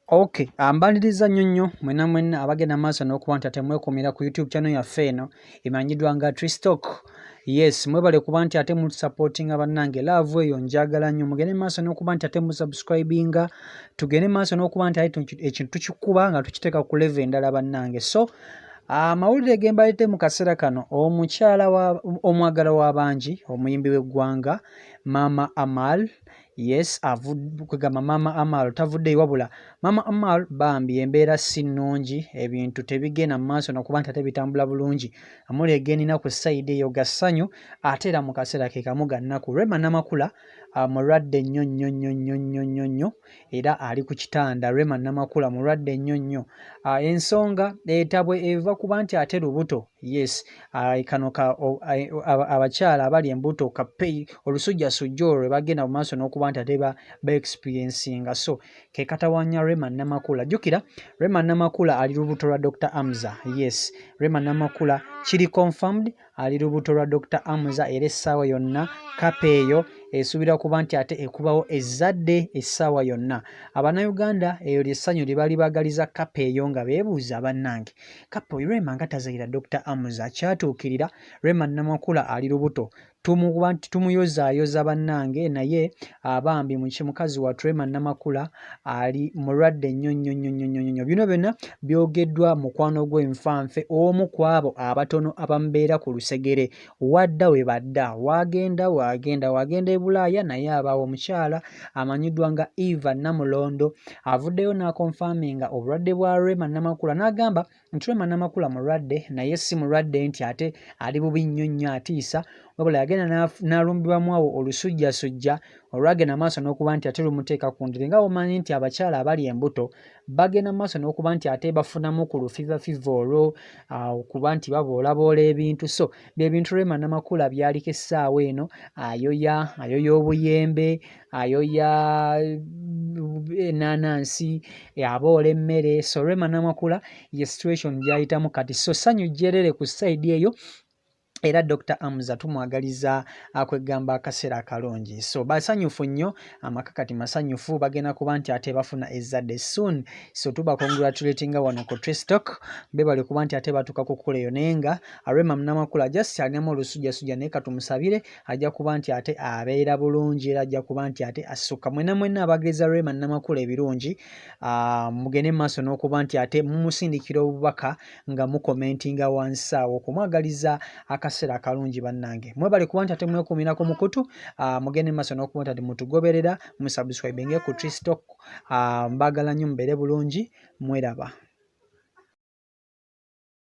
Okay, mbaniriza nnyo nnyo mwenna mwenna abagenda maaso n'okuba nti ate mwekuumira ku YouTube channel yaffe eno emanyiddwa nga Tristalk. Yes, mwebale kuba nti ate mutusupportinga bannange, love eyo njagala nnyo. Mugende maaso n'okuba nti ate musubscribinga, tugende maaso n'okuba nti ate ekintu tukikuba nga tukiteeka ku level endala bannange. So amawulire ge mbaleetedde mu kaseera kano, omukyala wa omwagala w'abangi, omuyimbi w'eggwanga Maama Amal, yes, kwegamba Maama Amal tavuddeyo, wabula Maama Amal bambi embeera si nnungi, ebintu tebigenda mu maaso nakuba nti ate bitambula bulungi. Amawulire ge nnina ku side eyo ga ssanyu ate era mu kaseera ke kamu ga nnaku. Rema Namakula mulwadde nnyo nnyo nnyo nnyo nnyo nnyo nnyo era ali ku kitanda. Rema Namakula mulwadde nnyo nnyo. Ensonga etabwe eva kuba nti ate lubuto. Yes, kano ka abakyala abali embuto kape olusujjasujja olwo lwe bagenda mu maaso n'okuba nti ate ba experiencing, so ke katawaanya Rema Namakula. Jjukira Rema Namakula ali lubuto lwa Dr. Hamza. Yes, Rema Namakula kiri confirmed ali lubuto lwa Dr. Hamza, era essaawa yonna couple eyo esuubirwa kuba nti ate ekubawo ezzadde essaawa yonna. Abannayuganda eyo ly'essanyu lye baali baagaliza couple eyo nga beebuuza, bannange, couple Rema nga tazaira Dr. Hamza? Kyatuukirira, Rema Namakula ali lubuto. Tumukuba nti tumuyozaayoza bannange, naye abambi mukazi wattu Rema Namakula ali mulwadde nnyo nnyo nnyo nnyo nnyo nnyo. Bino byonna byogeddwa mukwano gwe nfanfe, omu ku abo abatono abamubeera ku lusegere, wadda we badda, waagenda waagenda waagenda e Bulaaya, naye abaawo omukyala amanyiddwa nga Eva Namulondo avuddeyo n'aconfirminga obulwadde bwa Rema Namakula, n'agamba nti Rema Namakula mulwadde, naye si mulwadde nti ate ali bubi nnyo nnyo atiisa, wabula yagenda n'alumbibwamu awo olusujjasujja olwagenda maaso n'okuba nti ate lumuteeka ku ndiri. Nga bw'omanyi nti abakyala abali embuto bagenda mu maaso n'okuba nti ate bafunamu ku lufiva fiva olwo okuba nti baboolaboola ebintu, so bye bintu Rema Namakula by'aliko essaawa eno. Ayoya ayoya obuyembe, ayoya ennaanansi, aboola emmere. So Rema Namakula ye situation gy'ayitamu kati, so ssanyu jjerere ku side eyo, era Dr. Hamza tumwagaliza akwegamba akaseera akalungi. So basanyufu nnyo, amaka kati masanyufu, bagenda kuba nti ate bafuna ezzadde soon. So tuba congratulatinga wano ku Tristalk, bebale kuba nti ate batuuka ku kkula eyo, naye nga Rema Namakula just alinamu olusujjasujja, naye katumusabire ajja kuba nti ate abeera bulungi era ajja kuba nti ate assuka. Mwenna mwenna abaagaliza Rema Namakula ebirungi, mugende mu maaso n'okuba nti ate mumusindikira obubaka nga mucommentinga wansi awo okumwagaliza akaseera akalungi. Bannange, mwebale kuba nti ate mwekuumira ku mukutu, mugende mu maaso n'okuba nti ate mutugoberera, musubscribinge ku Tristalk. Mbaagala nnyo, mubeere bulungi, mweraba.